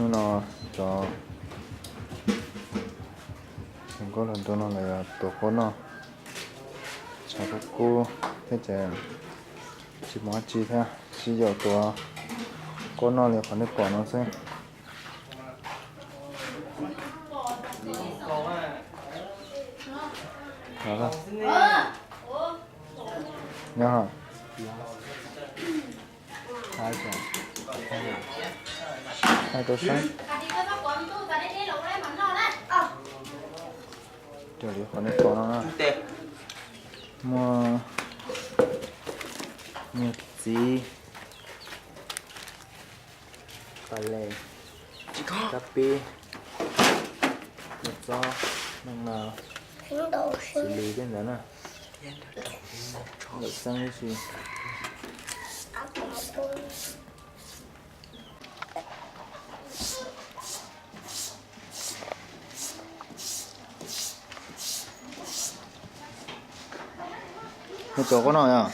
No cov hluas nkauj hluas nraug no lawv tuav qaub noj, tshav kub kub thiab ces tsis muaj dab tsi thiab, sib yaum tuav qaub noj li qhov nej pom no xwb. Nyob rau sab, raws li qhov nej pom no na, muaj nyuag txiv, pas les, kab pib, kua txob, neej no, xws li tej ntawd na, lawm xeeb tib si. Nej tuav qaub noj yog?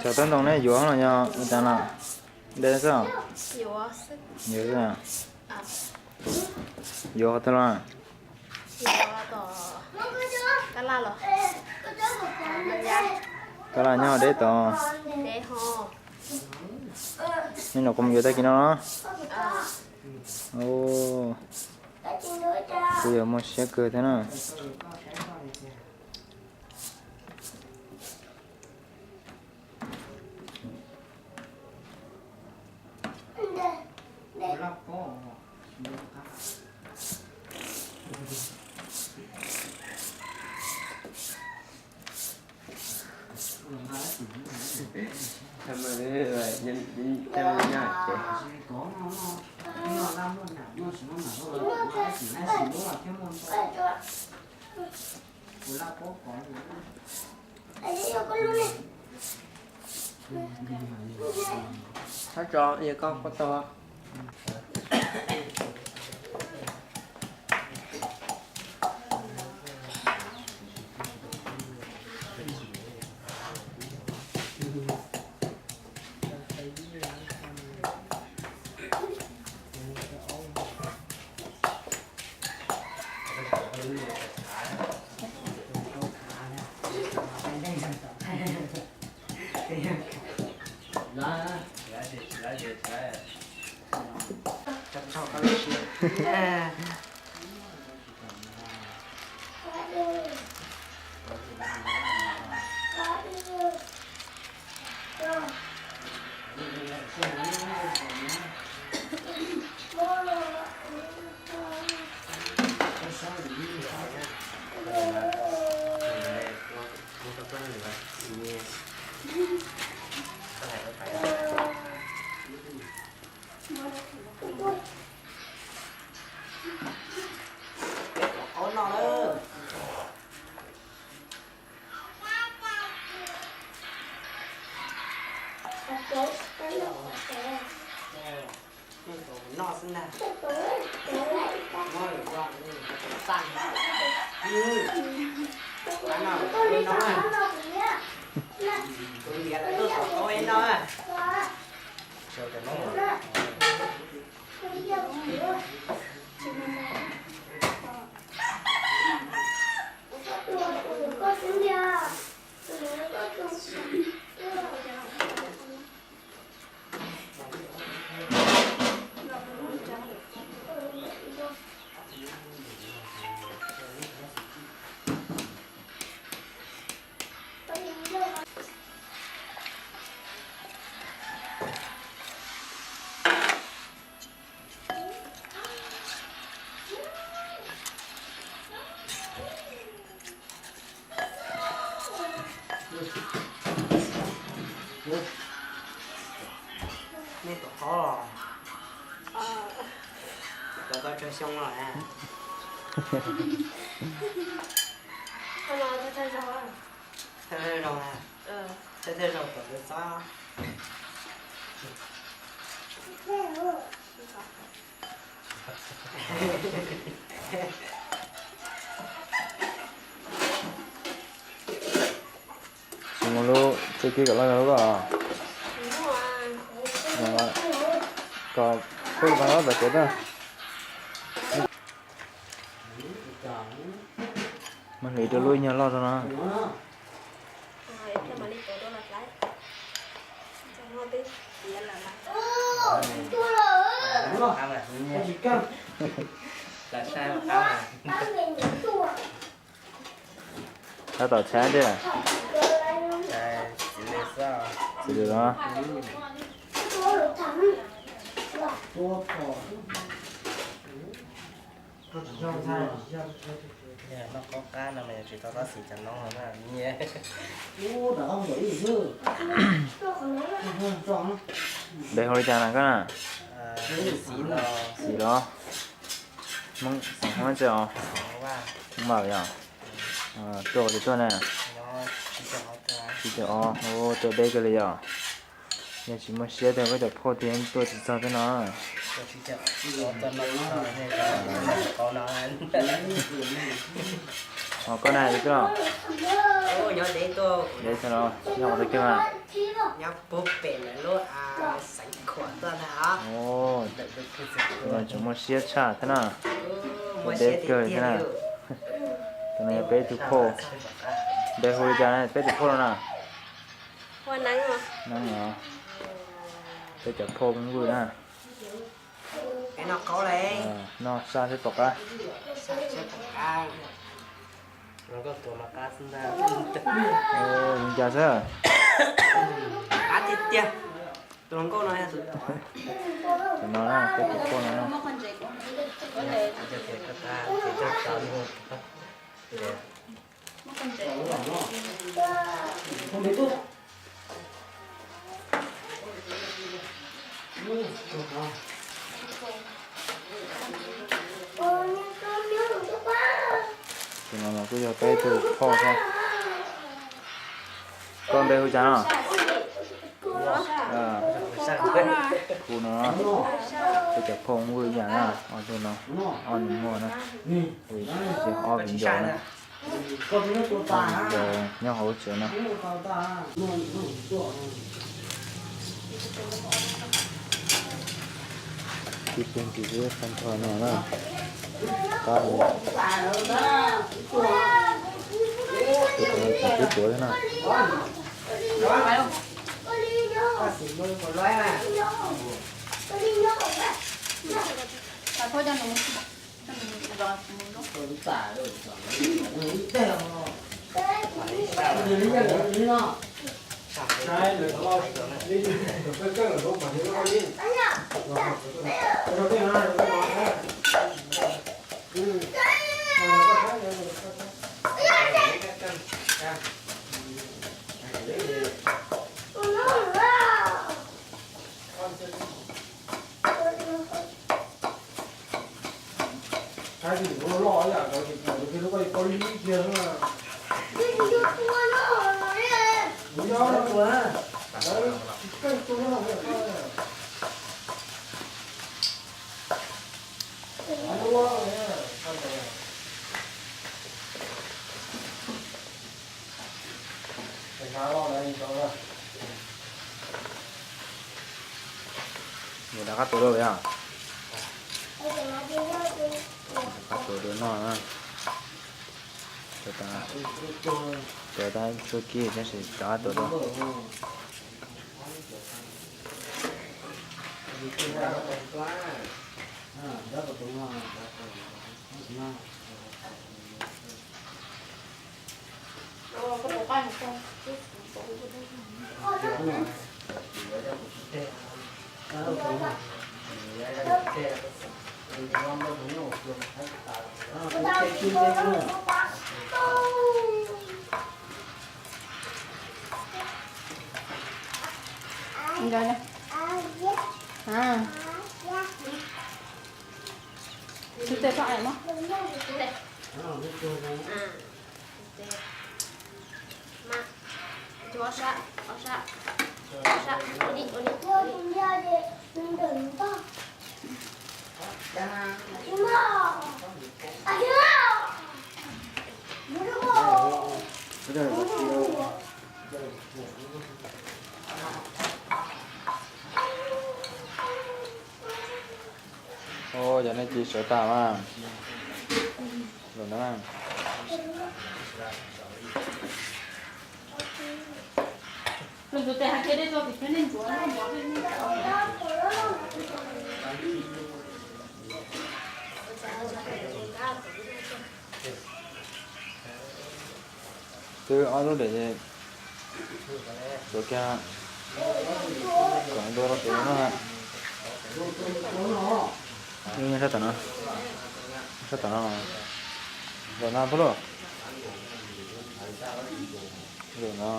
Cov tawv ntoo nej yuav los yog ua cas no? Deb xwb. Yuav qhov twg los? Tab laj nyob deb tod. Nej no kuv mus yuav tag kis no. Kuv yuav muaj siab kawg thiab na. Thab tso, koj tau. Cov tau tsawg xyoo lawm? Thawj thawj zaug, thawj thawj zaug tuam ntawv txob. Tsis muaj lub txuj kev kom loj yog lub ko. Kom peb lub pas loj tom kev na. Muab hliv rau lub ib nyuag loj rau no. Tab tom tshaib thiab. Txiv lws los. Noj qaub qab no mas yog tsis tau tab sis cov noob no na. Npe hu li cas na koj na? Xis los? Xeem Hmoob tsi os? Hmoob Vaj yog. Tuaj ua tsis tuaj na? Tsib caug ob, ua tuaj deb kawg li yog. Yog tsis muaj siab tiag peb cov phauj tiag tuaj tsis txog thiab no. Ho koj na, deb tag los nyob qhov twg kiag mas? Tsis muaj siab tshaj thiab na. Ua deb kawg thiab na. Tus no yog peb tus phauj. Npe hu li cas na peb tus phauj no na? Neeb os. Peb cov phauj Hmoob Vwj na. Noj sab thiab pom qab. Zoo cas xwb? Tus no na, peb tus phauj no na. Tus no los kuj yog peb tus phauj thiab. Koj npe hu cas no? Kuv no, peb cov phauj Vwj ib yam na, ob tug no, ob nus muag na. Ces ob viv ncaus na, ob viv ncaus nyob hauv tsev no. Tib tug ntsis xwb tag nrho no na. Qab li. Tus no tseem twb tuav thiab na. Saib tus loj loj ib yam ntawd ces tus lub koj li koj lib kiag na. Kuv nyob no tua na, lawv tsis keej tua no. Mus rov qab tua dua yog, rov qab tua dua noj na. Tua tas, tua tas tsuag kib tab sis rov qab tua dua. Xub tes txhob aim mog. Xub tes. Ob sab, ob sab, ob sab, ua li, ua li, ua li. Cov nej ci sawv tag mas. Zaum no na. Twb ob lub lawm, tuav kiag kom ntua rau pem no na. Sab tom no, sab tom no, zaum no pab lauj. Zaum no.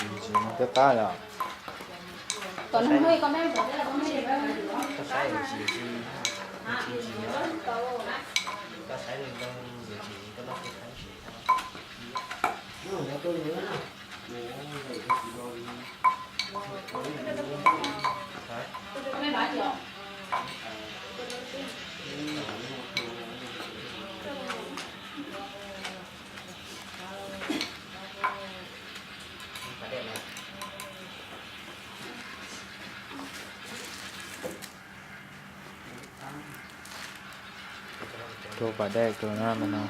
Ntsis no thiab qab yom. Kom nws hnub kom neb. Rau pas dej kawg na mas no.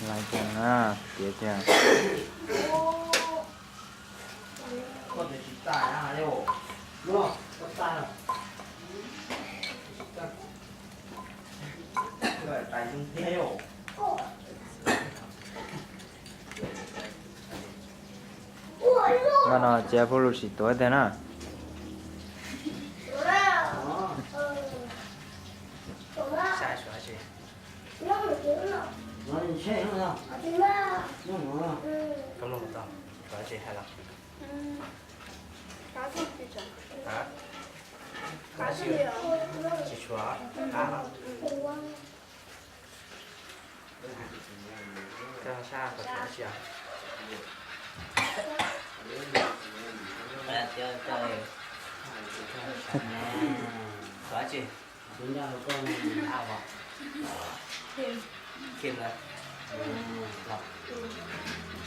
Lais tiag na, tiav tiag. Npaj no cia pub lub sim tuav tiag na. Tsis tshuav qab. Kem hả?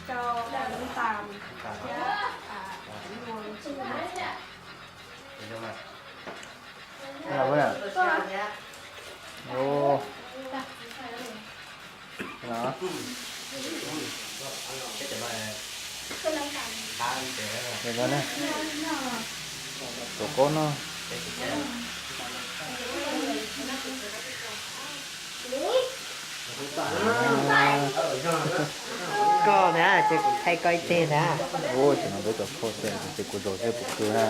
Cho, cho nước tằm, cho, à, muối. Thế nào bác nhỉ? Ồ. Đó. Để đó nè. Tổ cốt nó. Koj na, ces kuv thaij koj ib teg na. Ua, ces no peb cov phauj xwb, ces kuv zaum xwb kuv khwv na.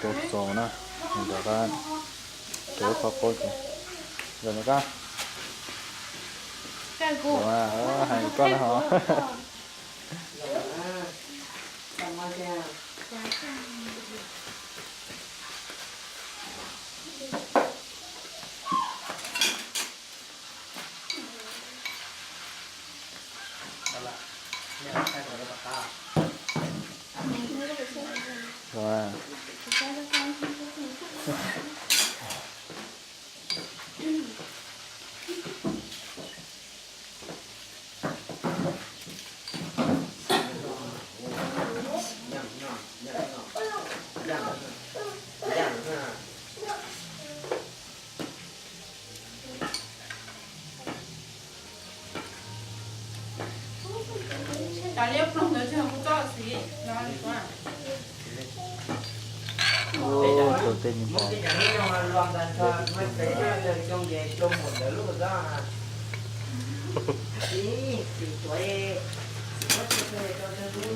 Tus txaus na, ntawd, tus qhov qub ces, zaum no koj, hais koj na ho. Cov liab ploog ntawd tsis yog kuv txob xwb no. Tus tej me ntsis.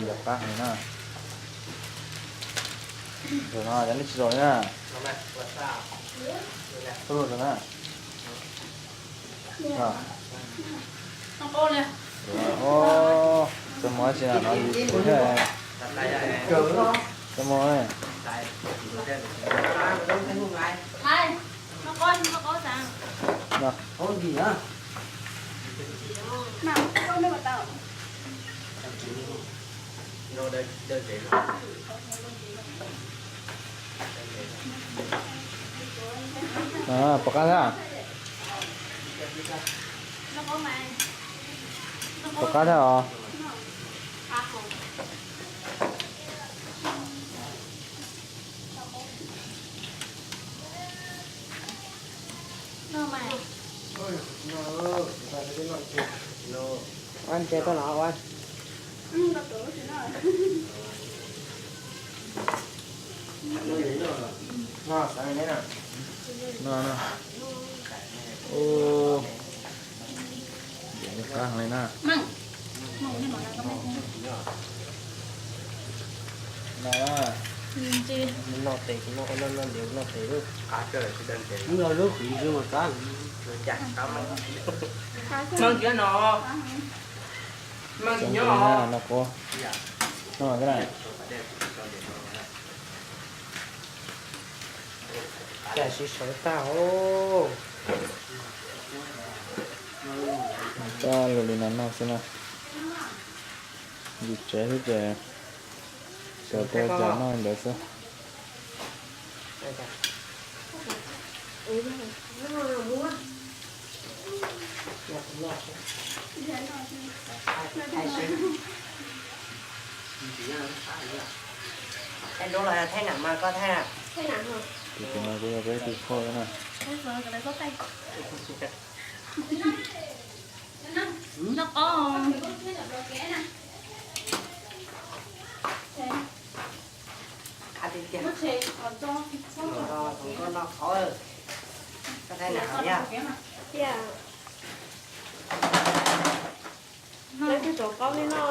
Yog qab heev na. Zaum no yog nej tsis zaum li na. Ua zaum na. Txoj mov tsis na no yus thiab. Txoj mov. Pom qab thiab. Pom qab thiab os. Ua ntses koj los ua. No, no. Ua, qab heev li na. No, noj tes, noj tes, noj tes, noj tes. Noj lub qhwv mus qab. Meej tiag no. Meej nyob no. No, no. Cas siv sawv tag os. Coj lus li no noj xwb na. Yus tsev xwb ces sawv tag cas noj li ntawd xwb. Thaij duab los thaij nam mas koj thaij na. Tus no kuj yog peb tus phauj na. Koj thaij nam yog. Lawv twb tuav qaub li no.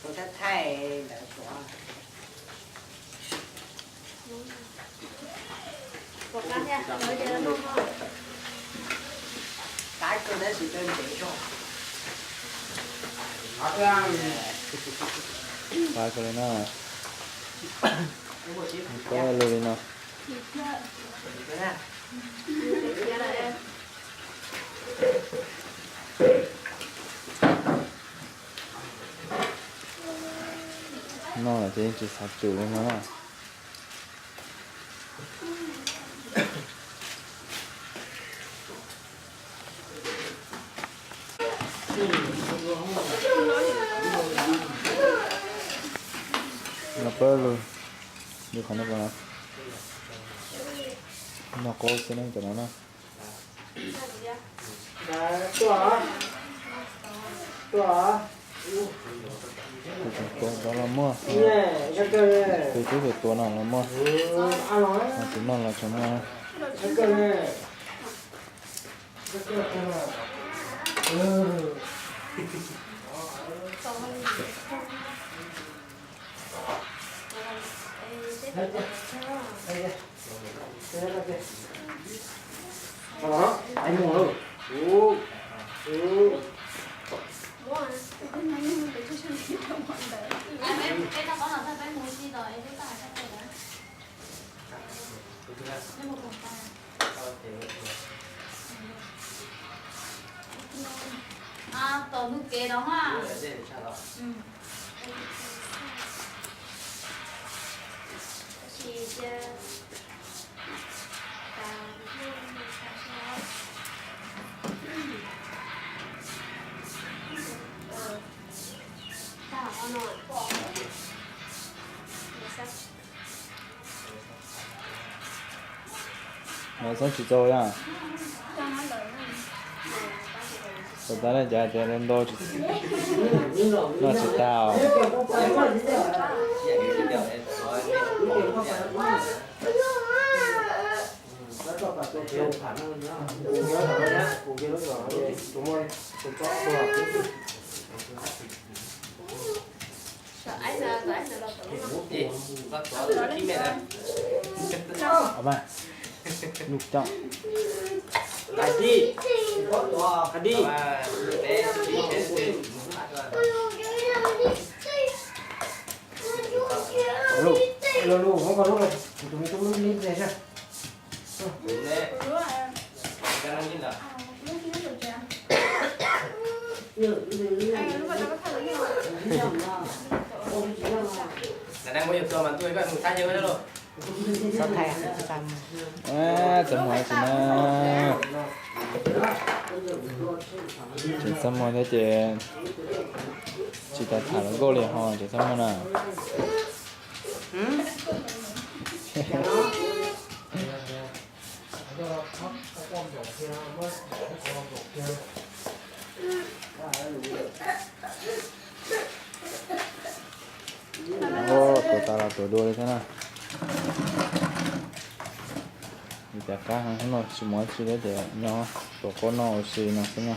Kuv thaij thaij lawv tuav. Qab kawg li no. Pab lug li no. Noj ces yeej tsis xav tsum li no na. No pab lug, lug qhov no, no qab xwb ne, cov no na. Tus tseem tuav ntawd los muaj, tus twb tseem tuav no los muaj, tus noj los tseem muaj. Tom ntug kev no. Mas txhob tsis txaus yom. Tau tas ne, cas tias ntau tsis, noj tsis tag os. Mas, lub coj. Lub, lub, lub, lub, lub, lub, lub. Txaj muag tsis na. Tseem txaj muag thiab ces tsis tas tham hluas nkauj li ho tseem txaj muag na. Tuav tas los tuav dua li thiab na. Vim tias qab heev, hnub no tsis muaj dab tsi li ces nyob tuav qaub noj ua si no xwb na.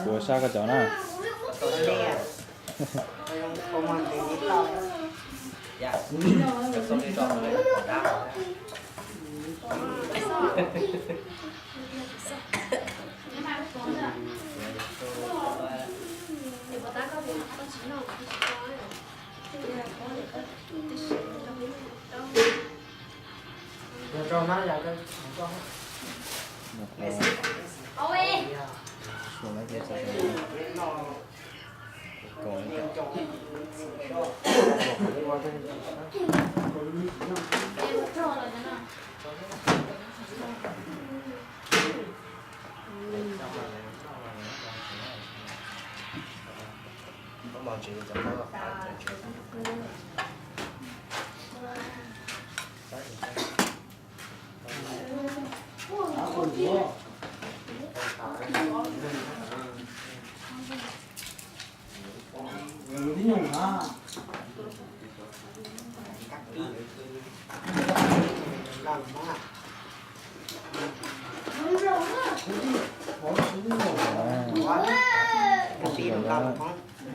Tuav sab koj cov na.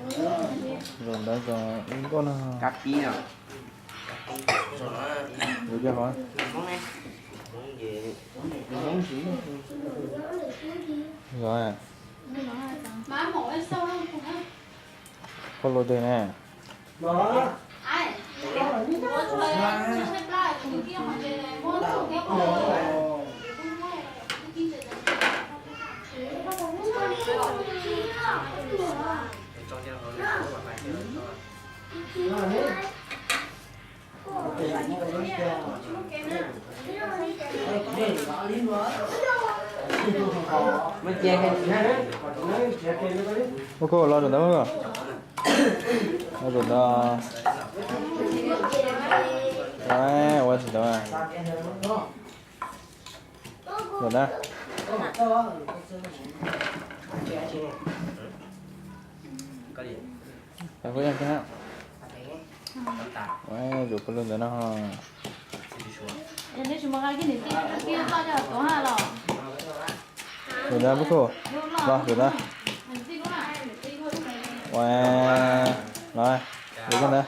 Zaum ntawd kom ib nkauj no. Kab pib no. Ua cov hov. Zov. Qhov lus twg ne? Ua koj los rau ntawd, los rau ntawd. Ua tsis tau. Rau ntawd. Zuj koj lug ntawd no. Rau ntawd, pub koj los rau ntawd. Ua, los, zuj koj ntawd.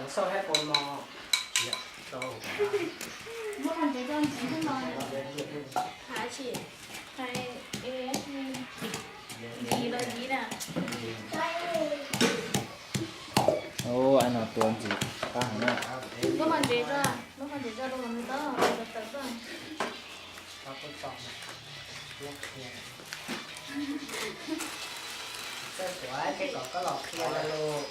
Ua, no tua ntxim qab heev na. Txawj suav, tej kom koj los qhia los lus.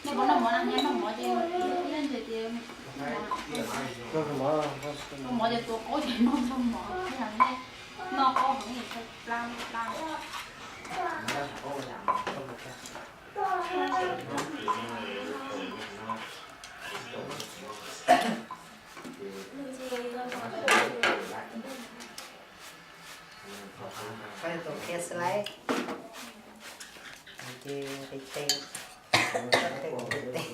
Nej puas noj mov na? Noj mov ces, noj mov ces tua qaub ces noj txog mov, noj qaub heev, plab plab. Qhia xwb lauj. Ces nqis teg, teg kuv tes.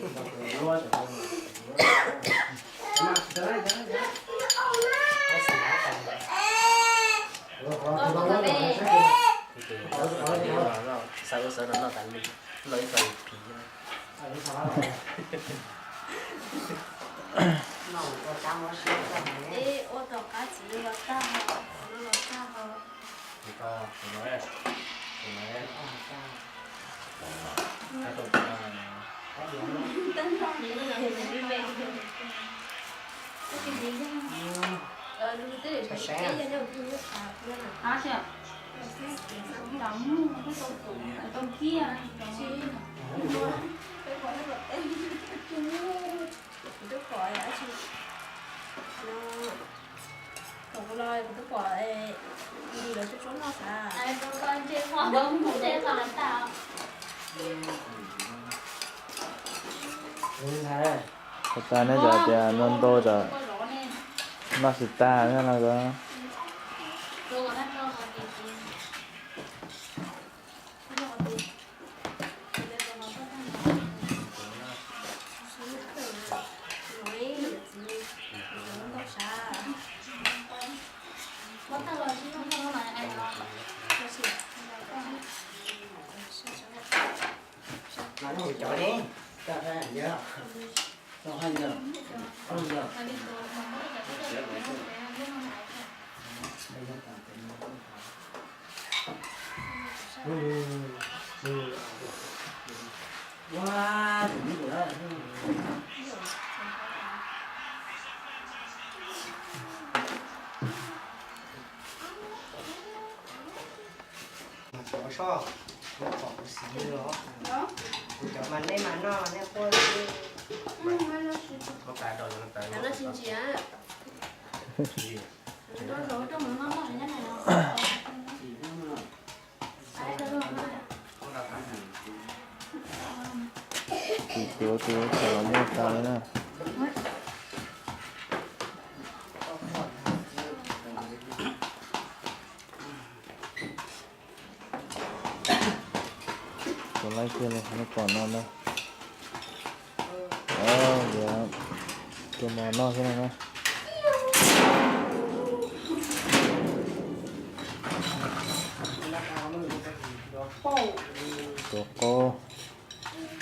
Xav ua sawv no noj tas li, noj ib co phim. Ua tom qab txiv los tag, los tag. Kuv twb pom, kuv twb pom li lawv tsuab tsuab noj xav. Tag tag neb cov tias ntau ntau cov noj tsis tag thiab no. Mas cov soj, kuv pom kuv xis li los, kuv cov mas nej mas noj nej quaj xwb. Tsis tuav tus txhom los muaj tas li na. Tus laib kiag li, nej pom no na. Yuav tua mov noj thiab no na. Tua qaub,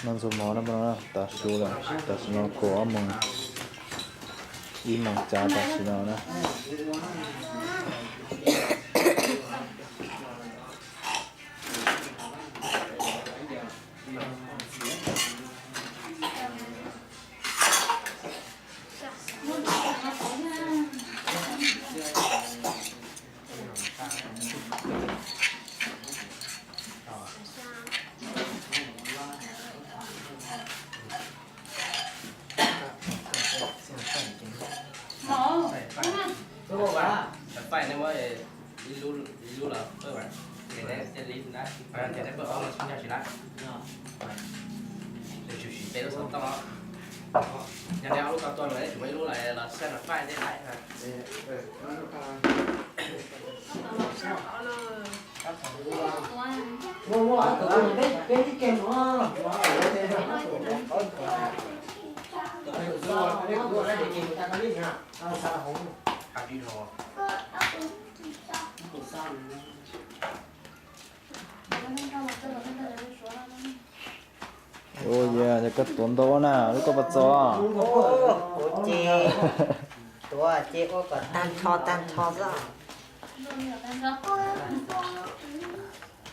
noj ntxuag mov no, tam sim lawm, tam sim no kaum ob moos, ib moos tsav tam sim no na. Faij nej muab ib lub los pab, ces nej pab ob lub tsis nyog tsis lab, nws tshwm sim peb lub xov tooj. Yog nej ob lub tau tuaj lawm nej tsum muab ib lub los los xaj los faij tej laiv. Ua yog koj tuav ntau na, lub koj puas txaus? Kuv ces tuav ces ua kom tag nrho tag nrho xwb.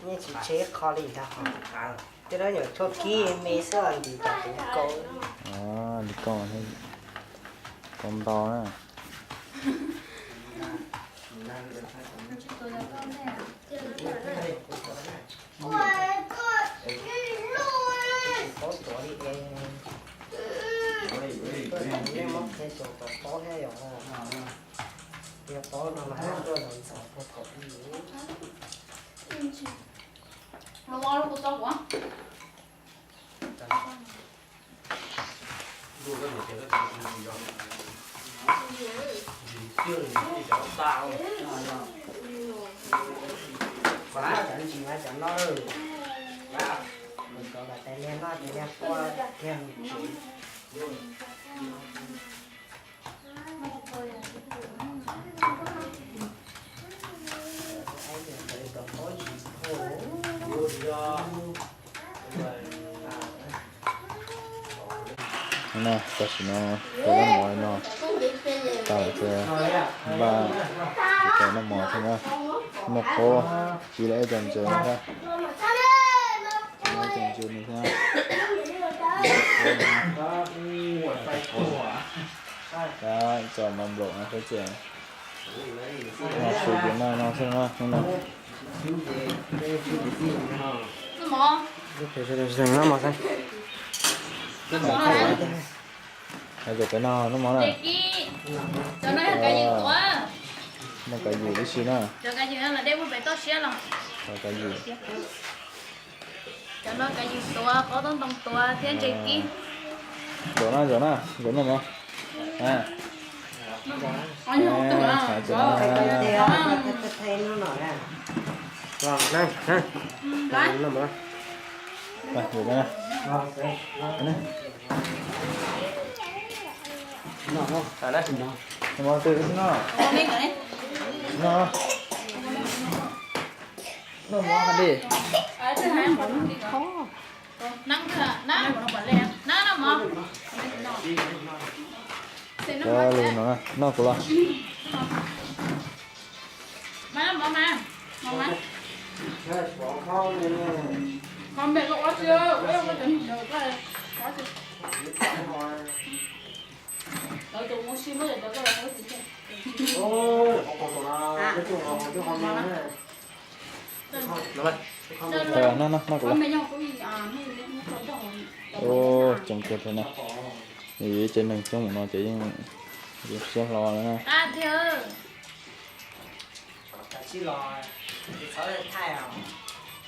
Yeej tsis tseg ib qho li ntag hos. Tej no nyuam tshuaj kib me xwb ntim tas kuv kaus. Ntim kaus, kaus ntau na. Paub tuav li es, nej muab qhia xyoo kom paub thiab yom. Yog paub no mas haj tuaj los ntxov puag kaum ib. Cov ntsis mas cov no, mus cov kom tais liag noj tais liag quaj kiag mus tsev. Na, tam sim no tus noj mov no tas lawm ces npaj mus noj mov thiab na. Muaj qaub, tsiv lawm ib co ntses no thiab. Tsiv lawm ib co ntses no thiab. Tab ib co mov nplaum no thiab ces noj su ces noj no xwb na hnub no. Noj mov xwb. Hais tias peb noj noj mov na. Noj kav yws tib si na. Kav yws. Cov no kav yws tuav, qaub toob ntoo tuav thiab ntses kib. Zaum na, zaum na, zaum noj mov. Noj mov twg no. No. Noj mov li. Cov lus no noj kuv los. Noj, noj, noj kuv los. Ua tseem kawg thiab na. Yus ib tsev neeg coob mus no ces yeej siab hlo na.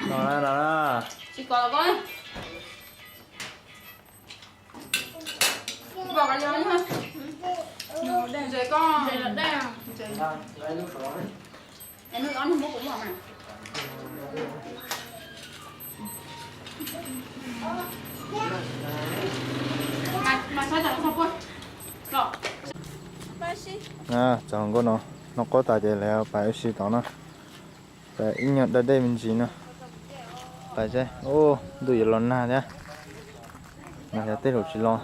No na, no na. Txog hauv nkauj no, noj qaub tas ces lawv pais ua si tod na. Pais ib nyuag da dej me ntsis no. Pais seb, ntuj yuav los nag thiab. Mas yog tej zaum tsis los,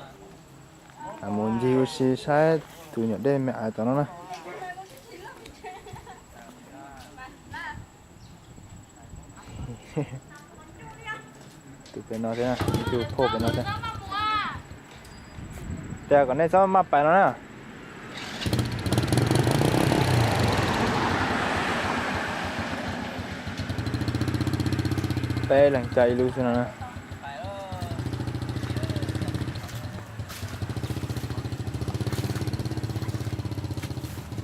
mus ncig ua si saib tus nyuam dej me aiv tom no na. Tus pem no thiab, ib tug phauj pem no thiab. Tias kom nej txhob maj pais no na. Peb leeg caij ib lub xwb no na.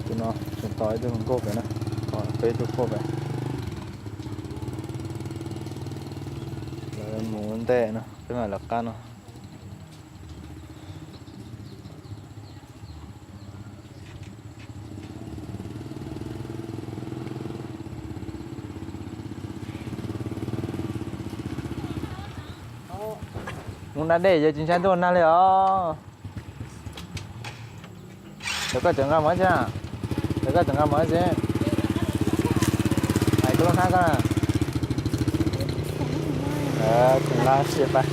Tus no tseem tos ib tug hluas nkauj pem na, tos peb tug phauj pem. Lawv mus ua ntej no, peb mam lawv qab no. Mus da dej ces tsis ntshai ntuj nag li os. Cov koj tseem nqa mov tsi? Cov koj tseem nqa mov tsi? Hais koj lub hnab koj na. Tseem laj siab pab.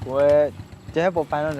Kuv ces hab puas pais no.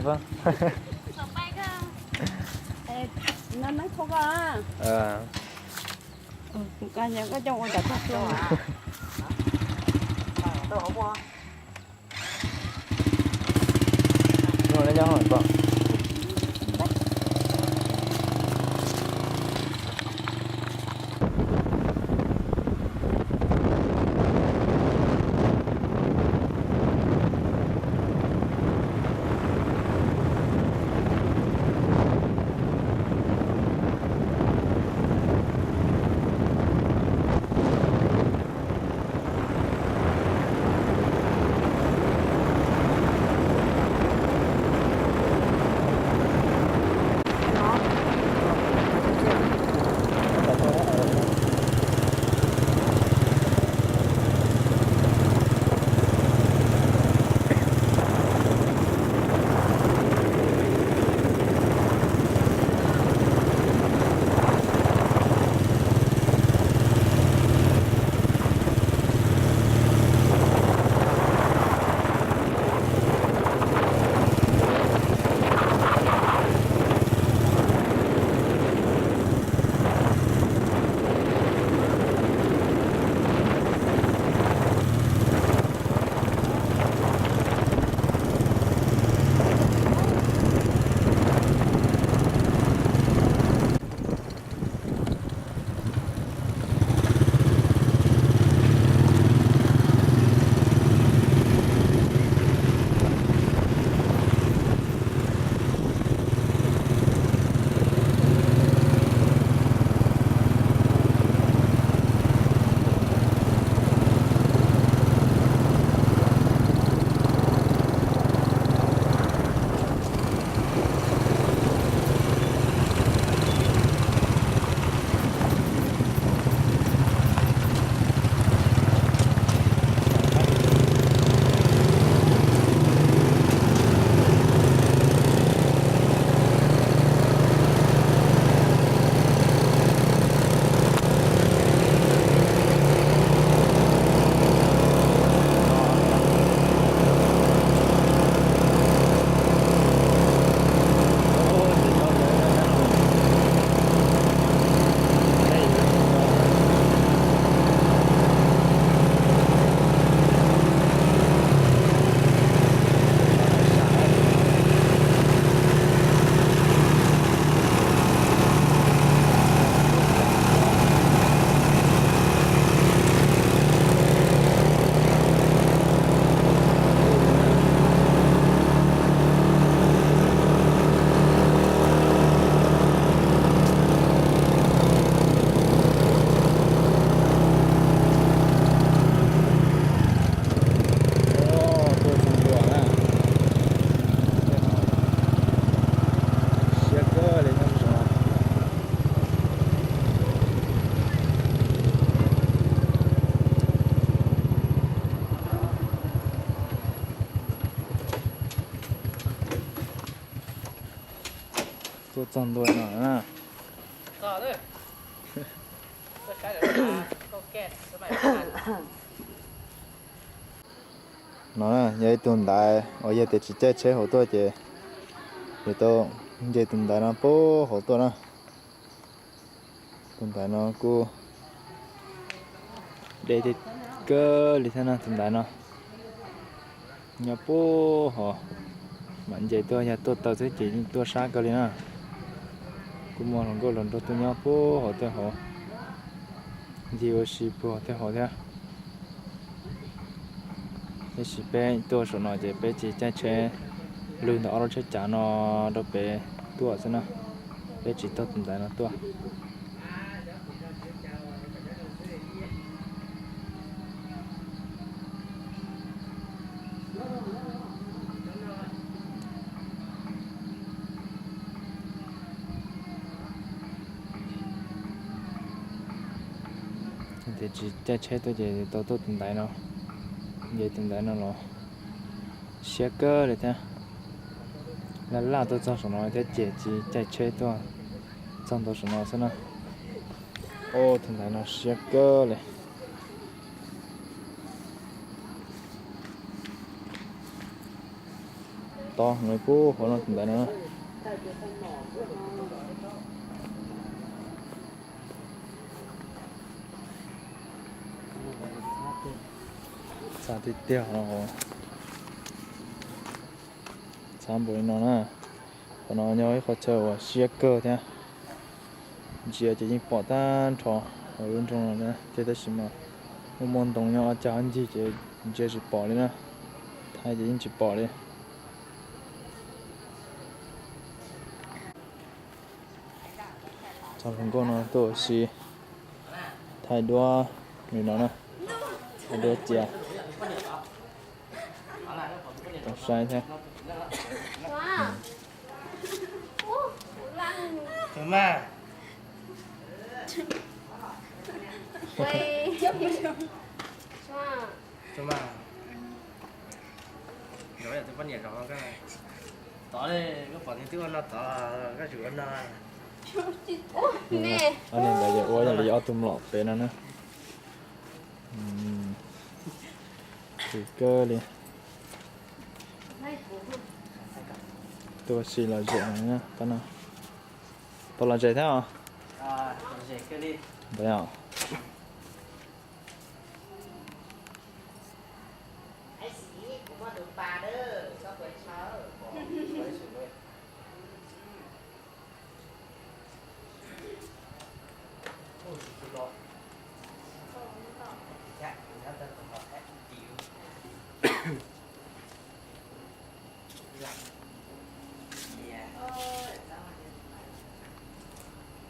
Txog ntua no na. No yog ib tug ntaiv uas yog tias tsis caij tsheb hauv tuaj ces yus tau nce tus ntaiv no puag hauv tuaj na. Tus ntaiv no kuj deb tiag kawg li thiab na, tus ntaiv no nyob puag hauv. Mam nce tuaj, yog tuaj taw xwb ces yeej tuaj sab kawg li na. Kuj muaj hluas nkauj hluas nraug tuaj nyob puag hauv tej hauv, ncig ua si puag tej hauv thiab. Tab sis peb tuaj saum no ces peb tsis caij tsheb lwg ntawm ob lub tsheb cav no rau pem tuaj xwb na. Peb tsis taug tus ntaiv no tuaj. Tias tsis caij tsheb tuaj ces tau tuaj tus ntaiv no, nce tus ntaiv no los siab kawg li thiab. Laj laj tuaj txog saum no thiab ces tsis caij tsheb tuaj txog ntua saum no xwb na. Tus ntaiv no siab kawg li. Tod no puag hauv no tus ntaiv no. Txhav tiag tiag no. Txhav npaum li no na. Qhov no yog ib qhov chaw uas siab kawg thiab. Ntsia ces yeej pom tag nrho hauv lub nroog no thiab, tab sis mas muaj muaj ntoo nyob ob cag ob ncig ces ntsia tsis pom li na. Thaij ces yeej tsis pom li. Cov hluas nkauj no tuaj ua si thaij duab li no na, thaij duab cia. Tau saib thiab. Tod li, koj pom nws twb ua no tod, koj tsis ua no. Ob niag ntawd ces ua yog li ob tug mlom pem no na. Kawg li. Tuaj ua si lom zem no, tau lom zem thiab os.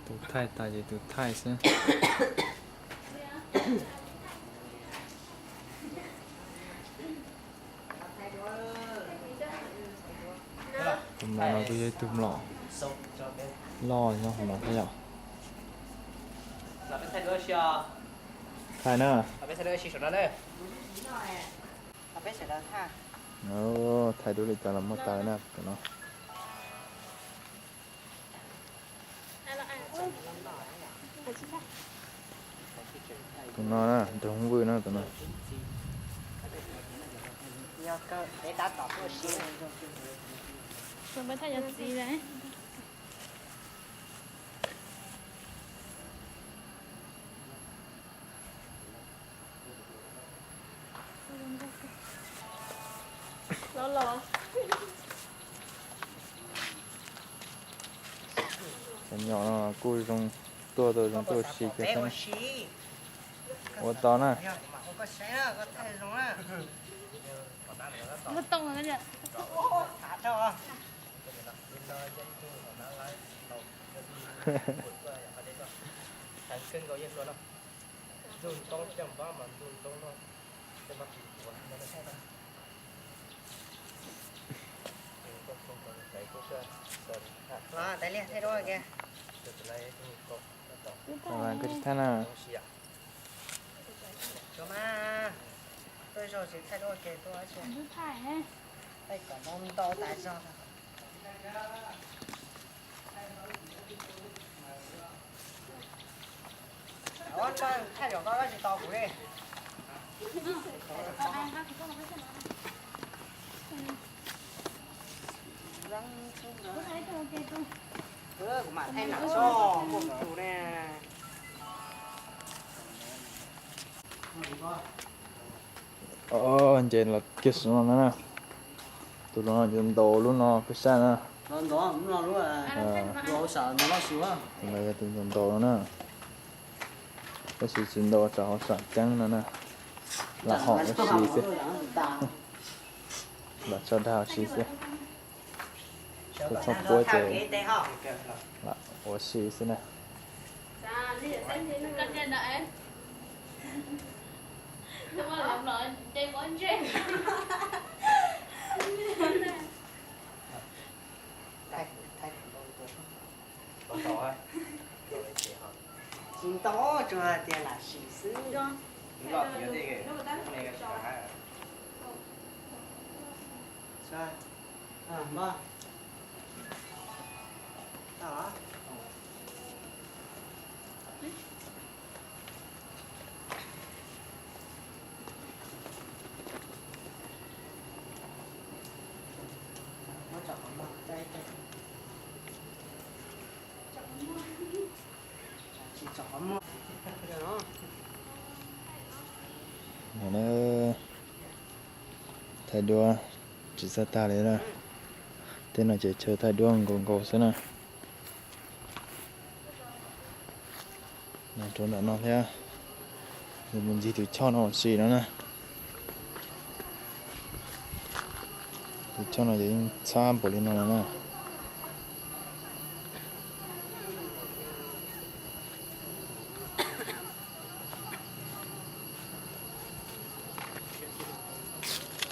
Tus thaij tas ces tus thaij xwb. Tus mlom no kuj yog ib tug mlom loj nyob hauv no thiab yom. Thaij na. Thaij duab li cas los muaj tas na tus no. Tus no na, nrog vwj na tus no. Cov nyom no kuj zoo, tuaj tau zoo tuaj ua si kiag thiab. Ua tau na. Koj tsis thaij na. Nce los kiag saum no na. Tus hluas no ces ntaus lub no peb saib na. Tus no yog tus ntaus ntaus no na. Tab sis tsis ntaus tsam hauv sam ceeb no na. Lam hom ua si xwb. Lam tso dag ua si xwb. Txhob puab ces lam ua si xwb na. Tsis ntaus, tsuas hais tias lam sim xwb. Thaij duab tsis txawj tag li na. Tej no ces chaw thaij duab nkaus nkaus xwb na. Rau nram no thiab, mus ncig tus choj no ua si no na. Tus choj no ces yeej txhab npaum li no no na.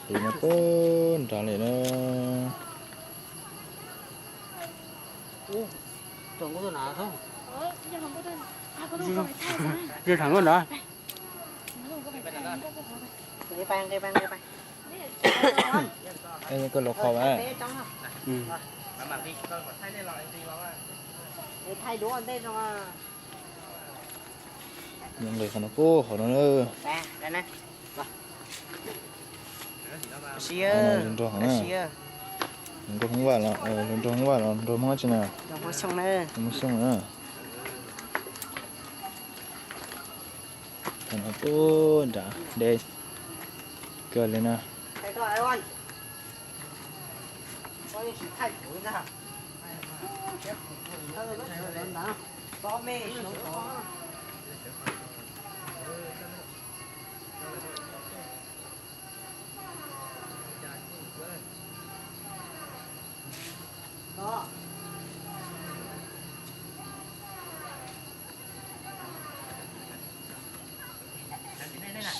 Tus no puag nrad li na. Koj lub qhov mas. Nqis qhov no puag hauv no na. Hluas nraug Hmoob Vaj los, hluas nraug Hmoob Vaj los nraug Hmoob dab tsi na? Hmoob Xyooj na. Thaij no puag nrad deb kawg li na.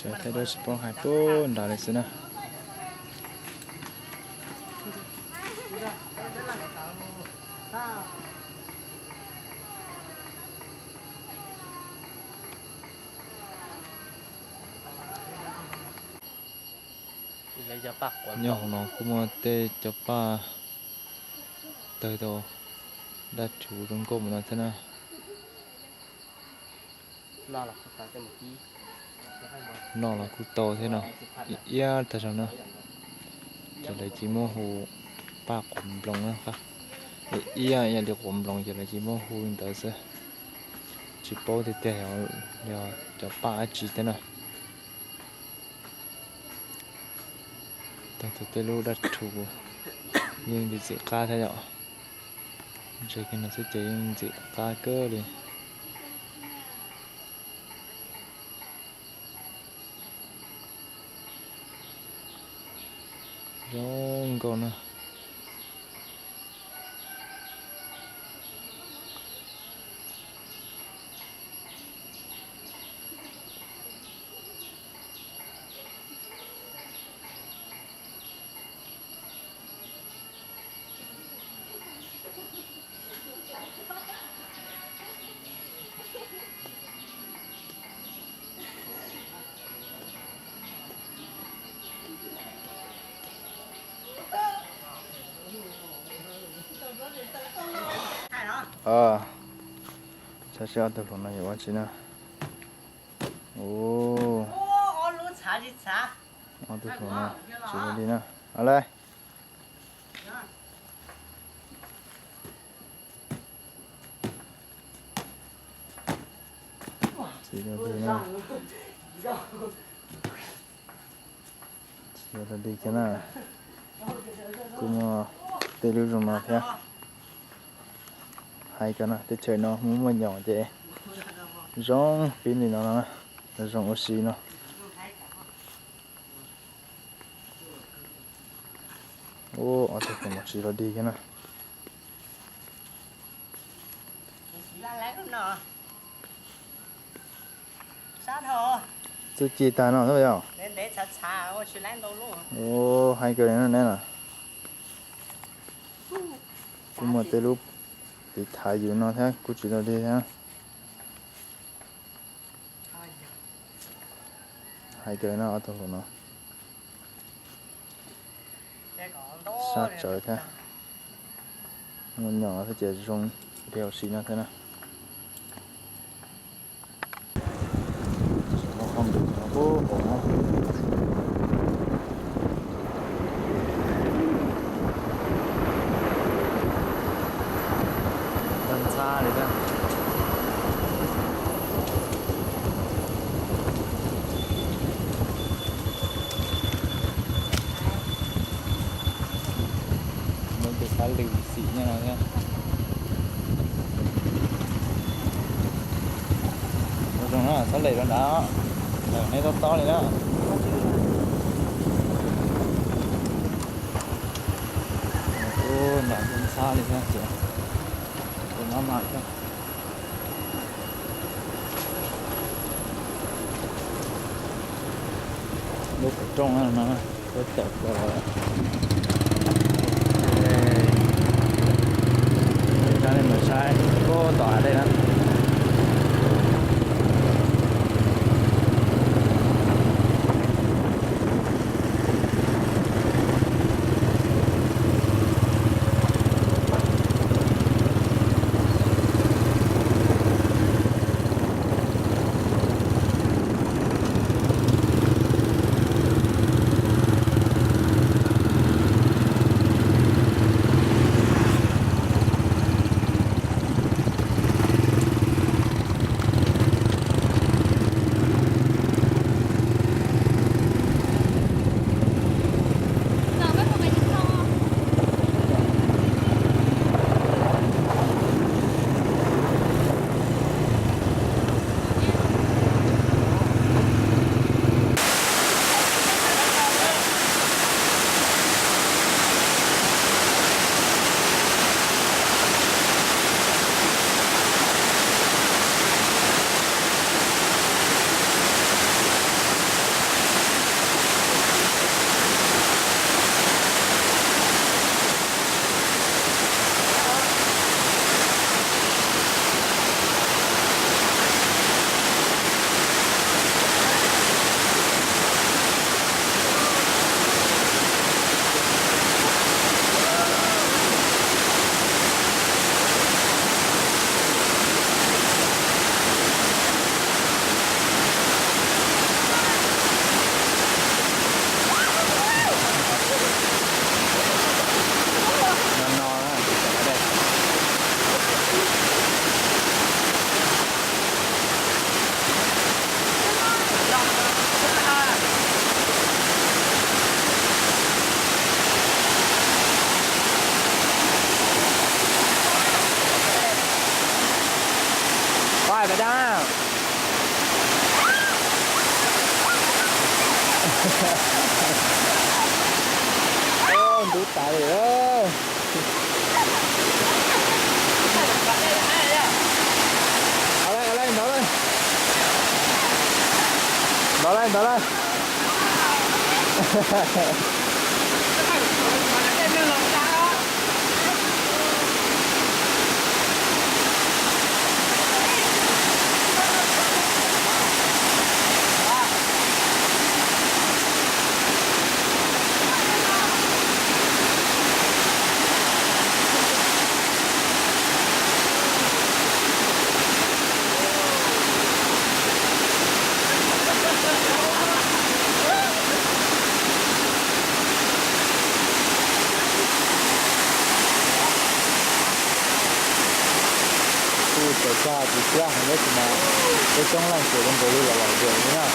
Sawv thaij duab tsis paub hais puag nrad li xwb na. Nyob hauv no kuj muaj tej cov paj tawg tau dab rhuv zoo nkauj mus no thiab na. Noj los kuj tau thiab no, iab tag zog na. Ces lawv cia muab hu paj quav nploos na. Iab ib yam li quav nploos ces lawv cia muab hu li ntawd xwb. Tsis paub tiag tiag yog cov paj dab tsi thiab na. Tag tau tej lub dab rhuv yeej ntxim ntxim qab thiab yom. Ntsia kiag no xwb ces yeej ntxim qab kawg li. Zoo nkauj na. Saib seb ob tug hluas no yuav ua tsi na. Ub, ob tug hluas no tsis ua li na. Au lawm. Tsis ua li na. Tsis ua li kiag na. Kuj muaj tej lub zoo no thiab. Hais kawg no, teb chaws no muaj muaj nyoos ces zoo pib li no no, zoo ua si no. Ub, ob tug hluas no tsis los dig kiag na. Txuj ci tag no xwb yom. Ub, hais kawg li no neb na. Kuj muaj tej lub tiv thaiv yus no thiab kuj tsis los dig thiab. Hais kawg no ob tug hluas no. Sab tsawv thiab. Muaj nyoos thiab ces zoo li ua si no thiab na. Ntxhab li thiab. Muaj ib tug xab lwm xim nyob no thiab. Ua zoo na, xab lwm rau nrad, ntawm neb tob tob li na. Ub, nram ntxhab li thiab ces, tus mab mam thiab. Lub qhov rooj no, lub cawm plaws. Coj nej mus saib puag tom hav dej na. Ntub tas li. Ntov lawm, ntov lawm. Ntov lawm, ntov lawm. Thiab hais ntawd tsis mas peb coob leej ces zoo nkaus li los lom zem li na.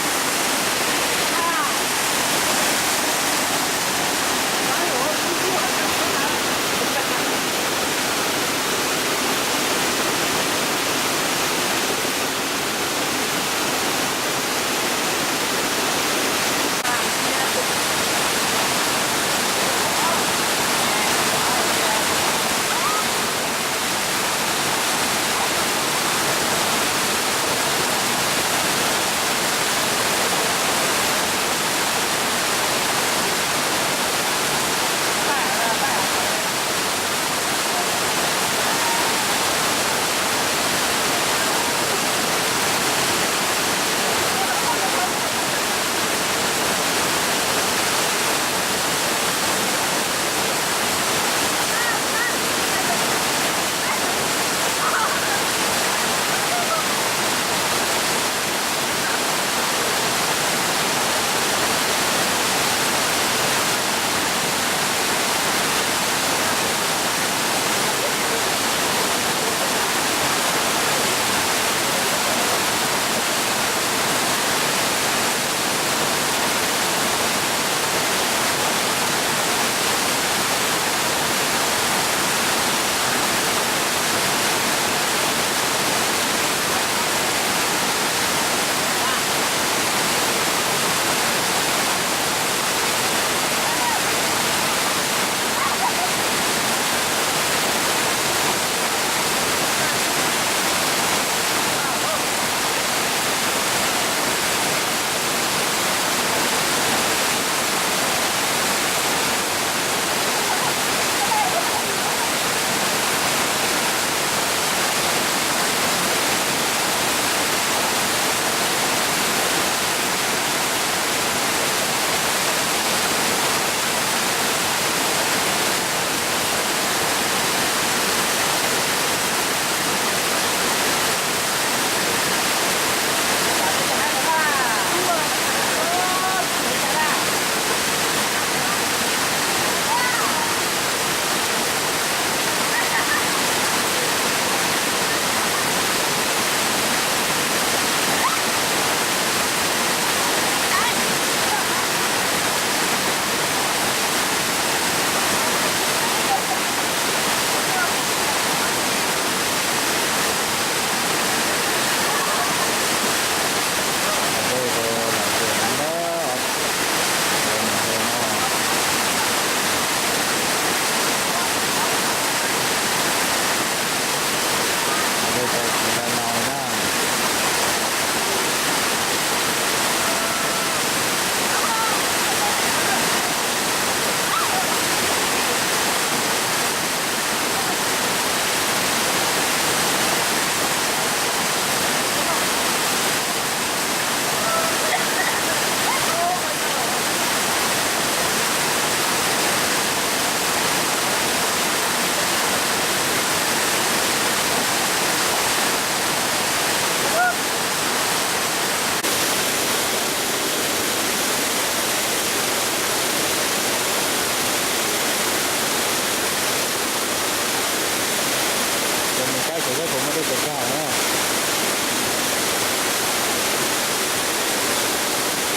Ces mus saib seb puas muaj dej tes kag na.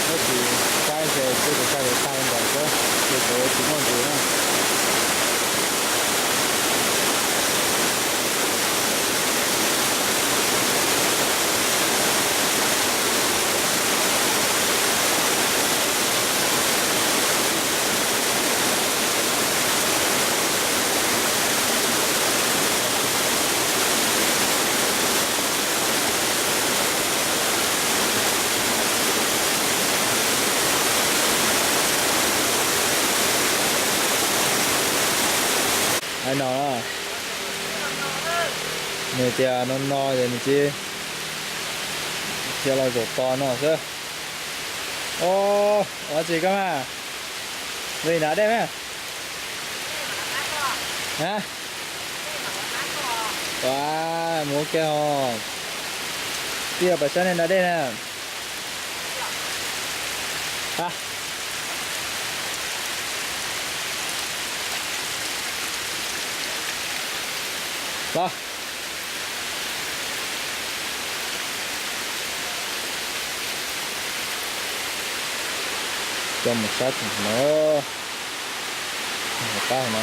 Tab sis saib seb dej tes kag li tag li ntawd xwb, ces tsis muaj ntsis na. Hais no, nws tias no no ces nws tsis, cia los zaum tos no xwb. Os, ua dab tsi koj mas? Mus nram dej mas. A, ua, mus ua ke ho. Tij, pais saib nej nram dej na. Los. Coj mus sab tseem no, qab no.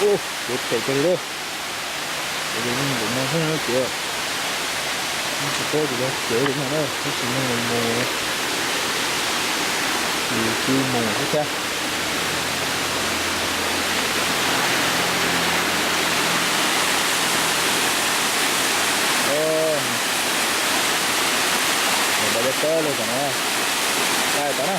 Ub, kev phem kawg li lawm. Ces yeej npum no xwb no ces yeej tsis paub tias yog kev li no na, tab sis yeej mus mus, yus cia mus xwb thiab. Mus npaj dab teb li tom no, tag tom na.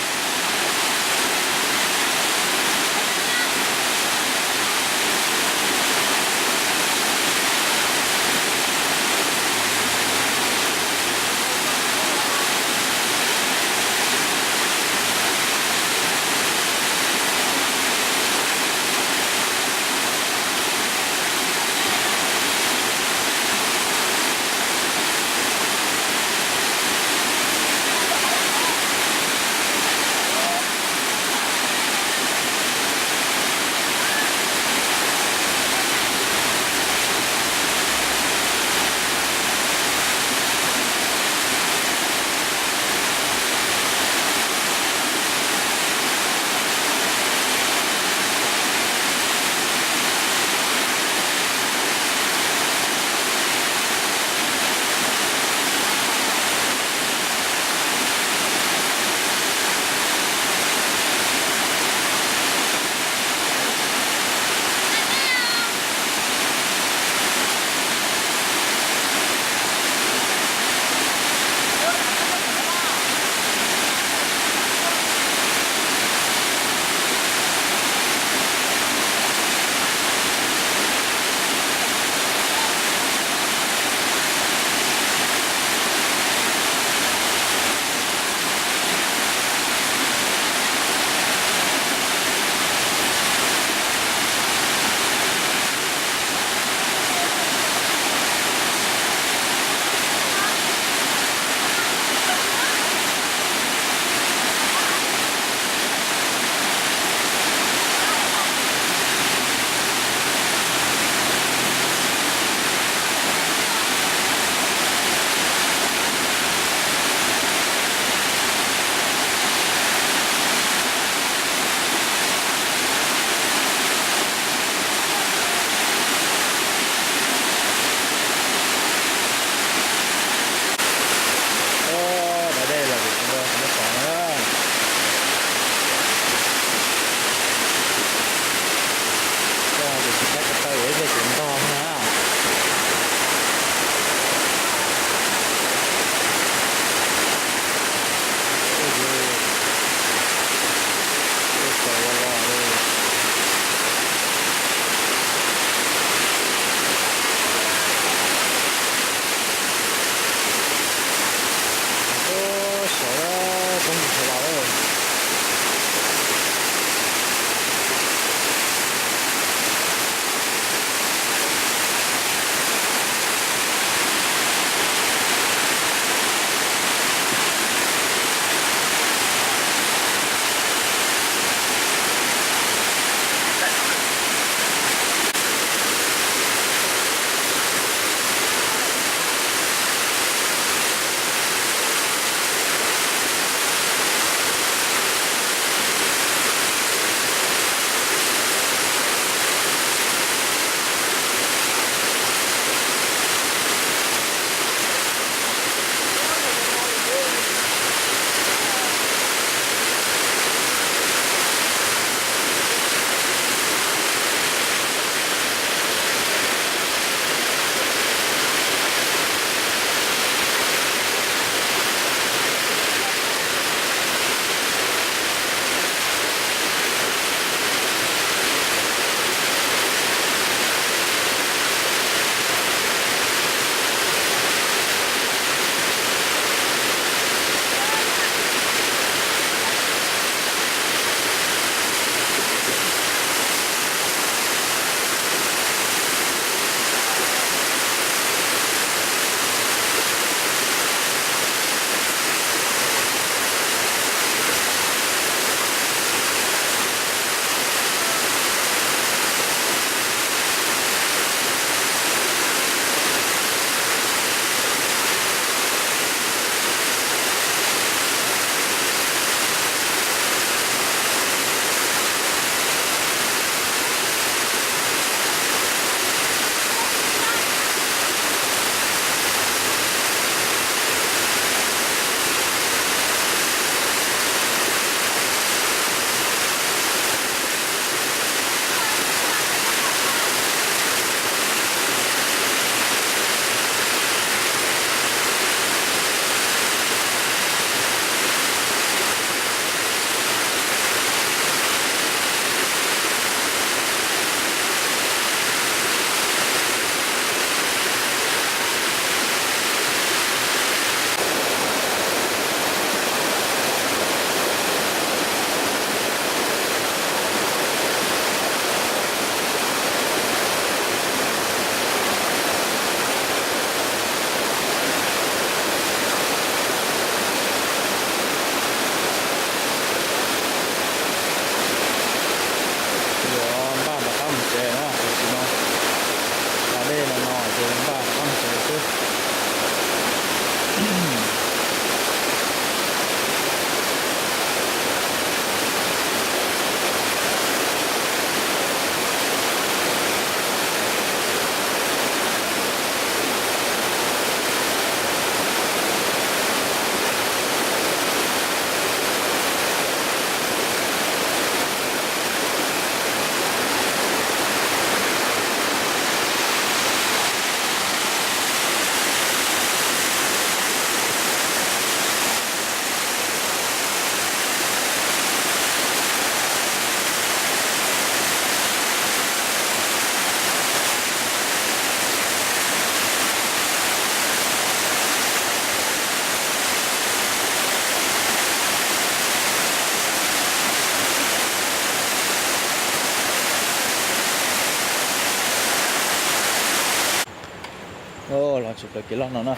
Tsis tau kev loj no na.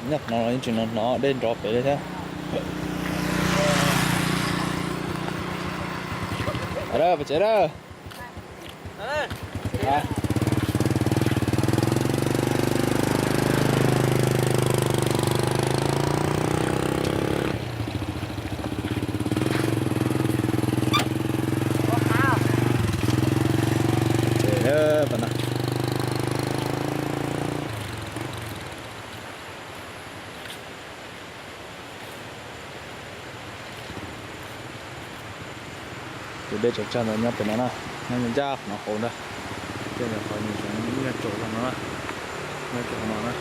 Nyob qhov no los yeej tseem hnov dej nrov pem li thiab. Pais dawb, pais tsev dawb. Tus dej tsaws tsag ntawd nyob pem no na, nyob ncaj qhov no hauv ntag. Tej ntawd qhov nws tseem nyob tsaus zog no na, nyob rau qhov no na.